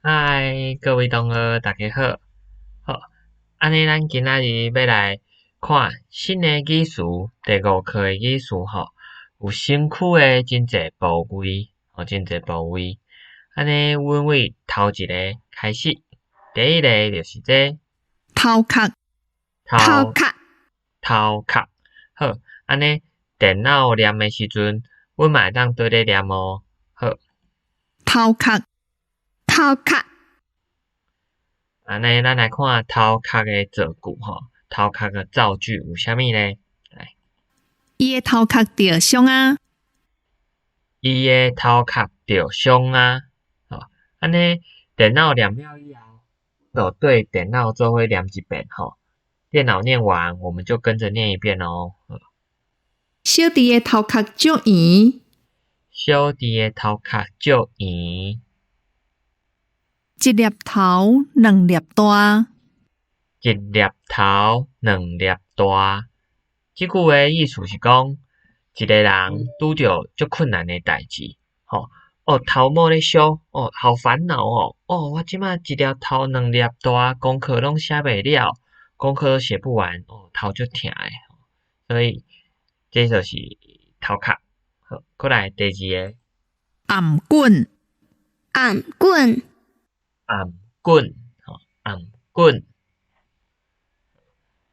嗨，各位同學，大家好。好，按呢，咱今仔日欲來看新的語詞，第五課的語詞吼，有身軀的真濟部位，吼，真濟部位。按呢，阮為頭一個開始，第一个就是這個頭殼，頭頭殼，頭殼。好，按呢，電腦念的時陣，阮嘛會當綴咧念哦。好，頭殼，頭殼，按呢，咱來看頭殼的造句吼，頭殼的造句有啥物呢？來，伊的頭殼著傷啊，伊的頭殼著傷啊。吼，按呢，電腦念了以後，就對電腦做伙念一遍吼。電腦念完，我們就跟著念一遍哦。小弟的頭殼足圓，小弟的頭殼足圓，一粒頭，兩粒大，一粒頭，兩粒大。這句話意思是講，一个人拄著足困難的代誌，吼，哦，頭毛咧燒，哦，好煩惱哦，哦，我這擺一粒頭，兩粒大，功課攏寫袂了，功課都寫不完，哦，頭足疼的，所以這就是頭殼。好，過來第二個，頷頸，頷頸，頷頸，吼，頷頸，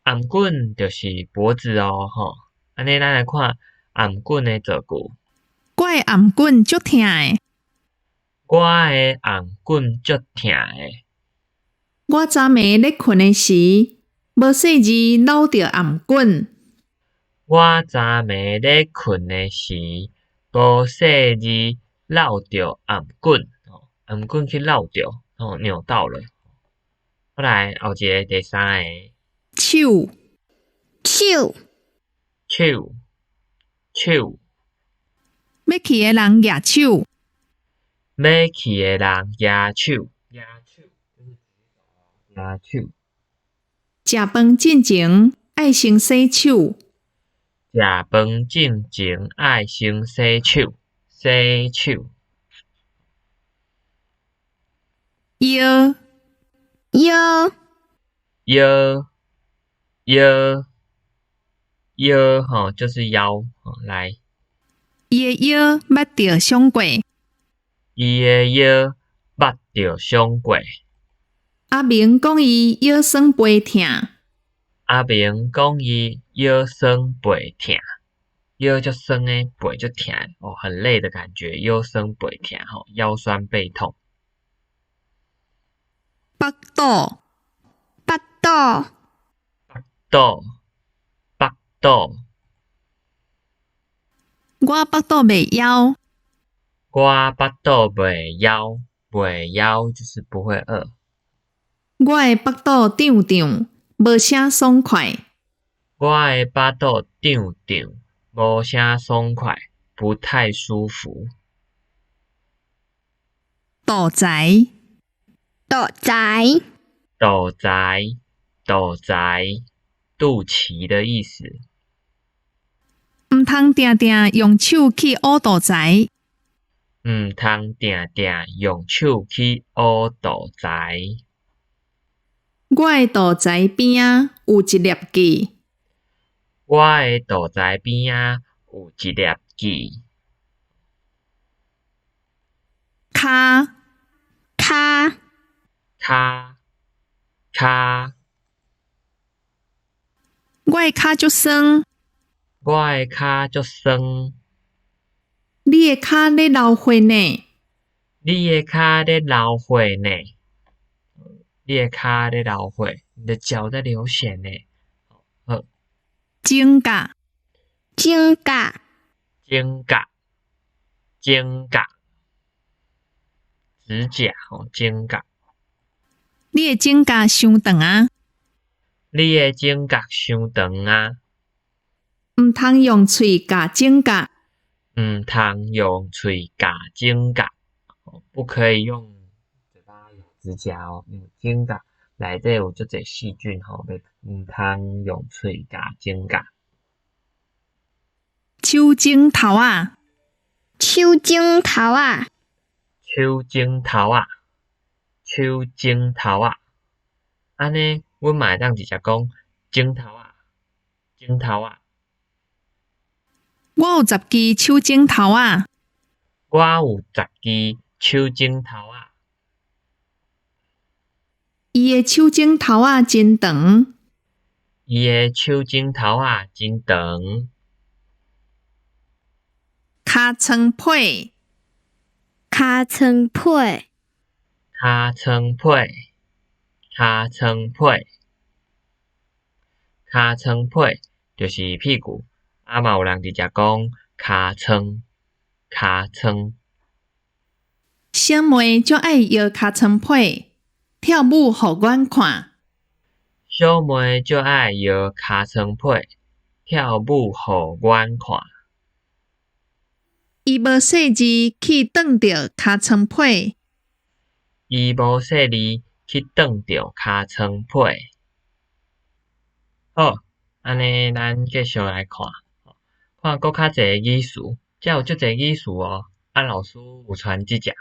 頷頸就是脖子哦，吼，按呢，咱來看頷頸的造句。我的頷頸足疼的，我的頷頸足疼的。我昨暝咧睏的時，無細膩摟著頷頸。我昨暝咧睏的時，無細膩摟著頷頸，頷頸去摟著，哦，扭到了。過來後一个第三个，手，手，手，手，欲去的人攑手，欲去的人攑手，攑手，攑手。食飯進前愛先洗手。食飯進前愛先洗手，洗手。腰，腰，腰，腰，腰，吼，就是腰，來。伊的腰捌著傷過。伊的腰捌著傷過。阿明講伊腰酸背疼。阿明講伊腰酸背疼，腰足酸的，背足疼，哦，很累的感覺，腰酸背疼，吼，腰酸背痛。腹肚，腹肚，腹肚，腹肚。我腹肚袂枵。我腹肚袂枵，袂枵就是不會餓。我的腹肚脹脹，無啥爽快。我的腹肚脹脹，無啥爽快，不太舒服。肚臍，肚臍，肚臍，肚臍，肚臍的意思。毋通定定用手去挖肚臍。毋通定定用手去挖肚臍。我的肚臍邊仔有一粒痣。我的肚臍邊仔有一粒痣。跤，跤，跤，跤。我的跤足酸。我的跤足酸。你的跤咧流血呢。你的跤咧流血呢。你的跤咧流血，你的腳在流血呢。好。指甲，指甲，指甲，指甲，指甲，吼，指甲。你的指甲傷長啊！你的指甲傷長啊！毋通用喙咬指甲。毋通用喙咬指甲，不可以用嘴巴咬指甲哦，因為指甲內底有足濟細菌吼，毋通用喙咬指甲。手指頭仔，手指頭仔，手指頭仔，手指頭仔。按呢，阮嘛會當直接講指頭仔，指頭仔。我有十支手指頭仔。我有十支手指頭仔。伊的手指頭仔真長。伊的手指頭仔真長。尻川皮，尻川皮，尻川皮，尻川皮，尻川皮就是屁股。啊嘛有人直接講尻川，尻川。小妹足愛搖尻川皮，跳舞予阮看。小妹足愛搖尻川皮，跳舞予阮看。伊無細膩去撞著尻川皮。伊無細膩去撞著尻川皮。好，按呢咱繼續來看，看閣較濟語詞，遮有足濟語詞哦。啊，老師有傳這隻。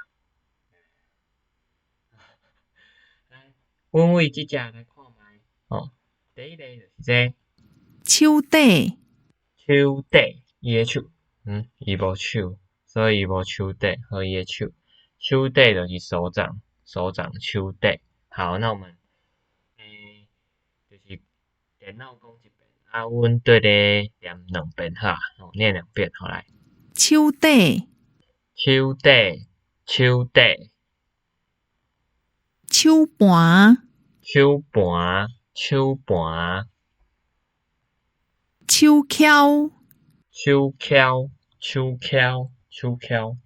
阮為這隻來看覓。哦，第一個就是這個。手底。手底，伊的手，伊無手，所以伊無手底，好，伊的手，手底就是手掌，手掌手底。好，那我們，就是電腦講一遍，啊，阮綴咧念兩遍好啊，念兩遍，好來。手底。手底，手底。手盤。手盤，手盤。手抾。手抾，手抾，手抾。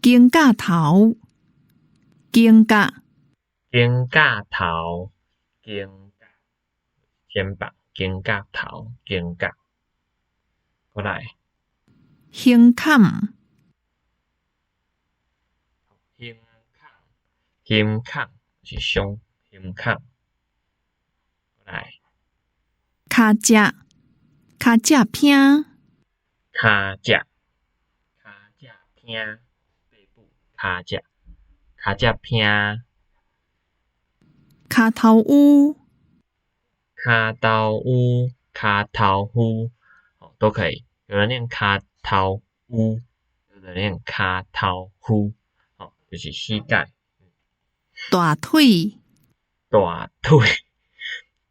肩胛頭，肩胛。肩胛頭，肩胛，肩膀，肩胛頭，肩胛。過來。胸坎。胸坎，胸坎是胸，胸坎。過來。跤脊，跤脊骿。跤脊，跤脊骿，背部，跤脊，跤脊骿。跤頭趺。跤頭趺，跤頭趺，都可以。有人念跤頭趺，有人念跤頭趺，哦，就是膝蓋。大腿。大腿，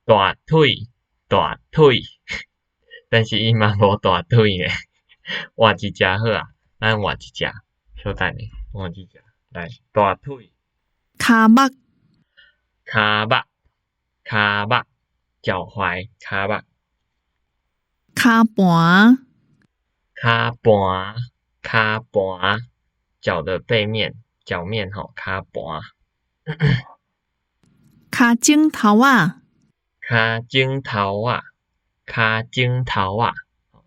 大腿，大腿，但是伊嘛無大腿呢。換一隻好啊，咱換一隻，小等下，換一隻，來，大腿。跤目。跤目，跤目，腳踝，跤目。跤盤。跤盤，跤盤，腳的背面，腳面吼，跤盤。跤指頭仔。跤指頭仔，跤指頭仔，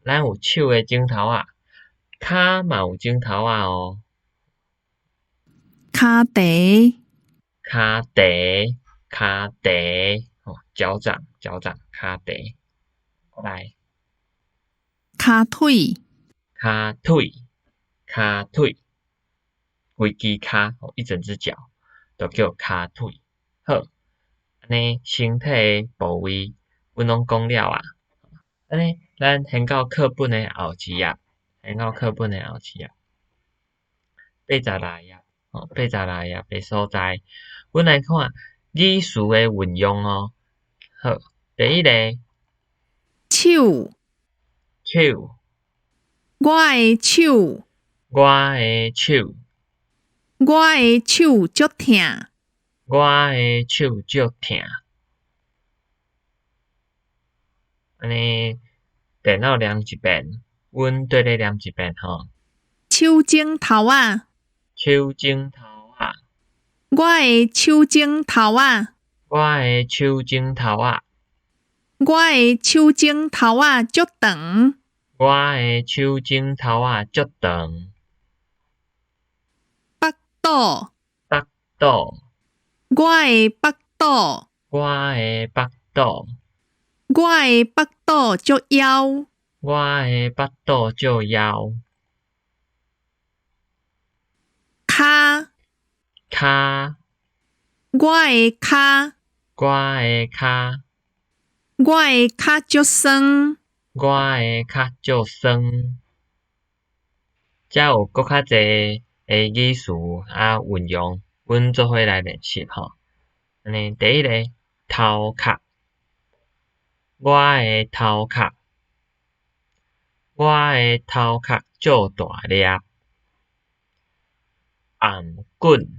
咱有手的指頭仔，跤嘛有指頭仔哦。跤蹄。跤蹄，跤蹄，哦，腳掌，腳掌，跤蹄。來。跤腿。跤腿，跤腿，規支跤，一整隻腳，都叫跤腿。好，按呢身體的部位，阮攏講了啊。按呢，咱先到課本的後一頁，先到課本的後一頁，86頁，哦，86頁的所在，阮來看語詞的運用哦。好，第一個，手，手，我的手，我的手，我的手足疼，我的手足疼。按呢，電腦念一遍，阮綴咧念一遍吼。手指頭仔，手指頭仔，我的手指頭仔，我的手指頭仔，我的手指頭仔足長，我的手指頭仔足長。腹肚，腹肚，我的腹肚，我的腹肚，我的腹肚足枵，我的腹肚足枵。跤，跤，我的跤，我的跤，我的跤足酸，我的跤足酸。遮有閣較濟的語詞啊運用，阮做伙來練習吼。按呢，第一個頭殼，我的頭殼，我的頭殼足大粒。頷頸，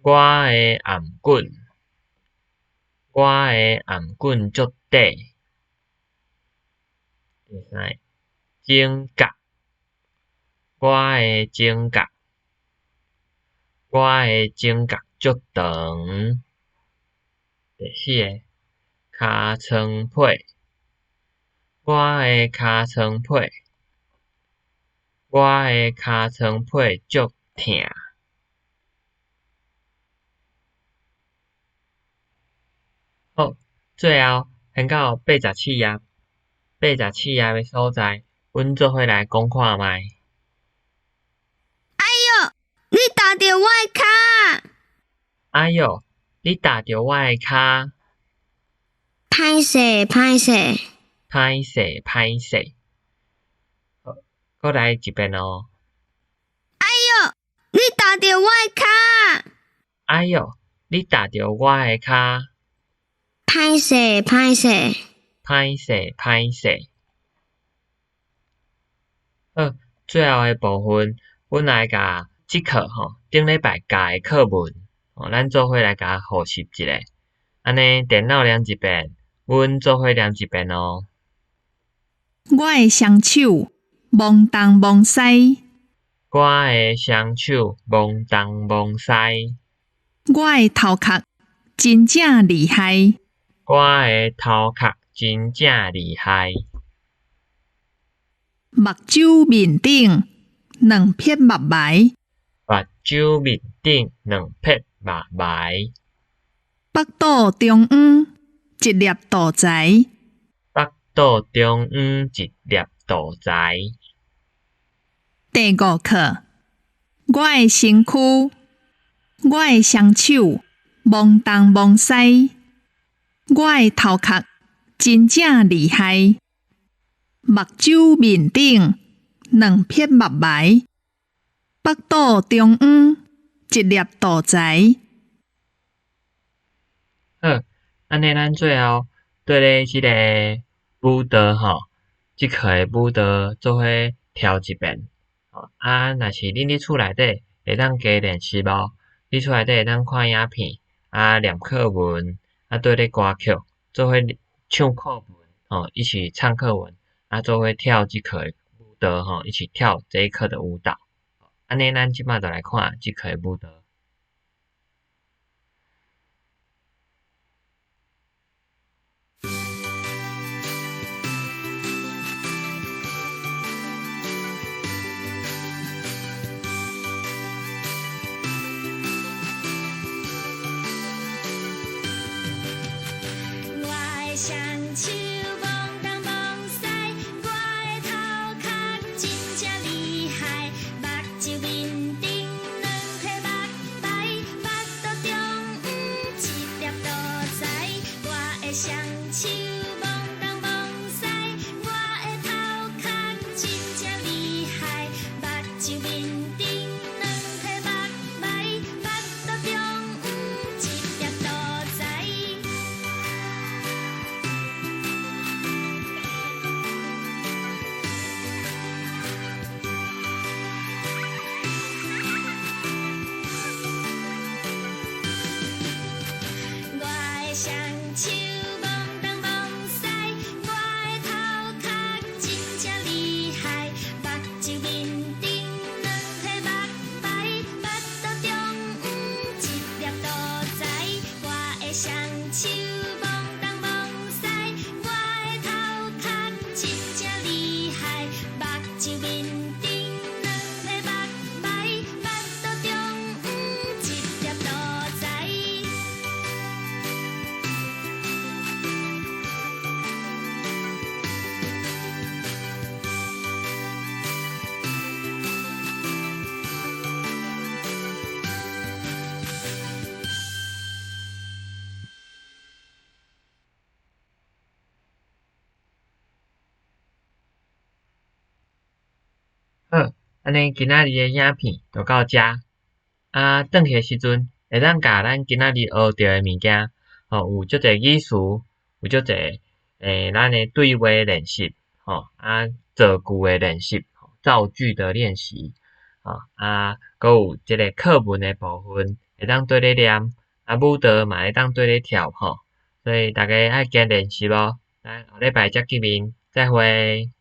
我的頷頸，我的頷頸足短。第三个，指甲，我的指甲，我的指甲足長。第四个，尻川皮，我的尻川皮，我的尻川皮足疼。好，最後還到87頁，87頁的所在，阮做伙來講看覓。哎喲，你踏著我的跤！哎喲，你踏著我的跤！歹勢，歹勢！歹勢，歹勢！好，閣來一遍哦。哎喲，你踏著我的跤！哎喲，你踏著我的跤！歹勢，歹勢！歹勢，歹勢！好，最後的部分，阮來共這課吼，頂禮拜教的課文，吼，咱做伙來共複習一下。按呢，電腦念一遍，阮做伙念一遍哦。我的雙手摸東摸西，我的雙手摸東摸西，我的頭殼真正厲害，我的頭殼真正厲害。目睭面頂兩撇目眉，目睭面頂兩撇目眉，腹肚中央一粒肚臍，腹肚中央一粒肚臍。第五課，我的身軀，我的雙手摸東摸西，我的頭殼真正厲害。目睭面頂兩撇目眉，腹肚中央一粒肚臍。好，按呢，咱最後綴咧這个舞蹈吼，這課的舞蹈做伙跳一遍。啊，若是恁佇厝內底會當加練習無？佇厝內底會當看影片，啊，念課文，啊，綴咧歌曲，做伙唱課文，吼，一起唱課文，啊，做伙跳這課的舞蹈，吼，一起跳這一課的舞蹈。按呢，咱這擺就來看這課的舞蹈。我的雙手摸東摸西，我的頭殼真正厲害，目睭面頂兩撇目好，按呢今仔日的影片就到遮。啊，轉去的時陣，會當共咱今仔日學著的物件，吼，有足濟語詞，有足濟咱的對話練習，吼，啊，造句的練習，造句的練習，吼，啊，閣有這个課文的部分，會當綴咧念，啊，舞蹈嘛會當綴咧跳，吼，所以大家愛加練習哦。咱後禮拜才見面，再會。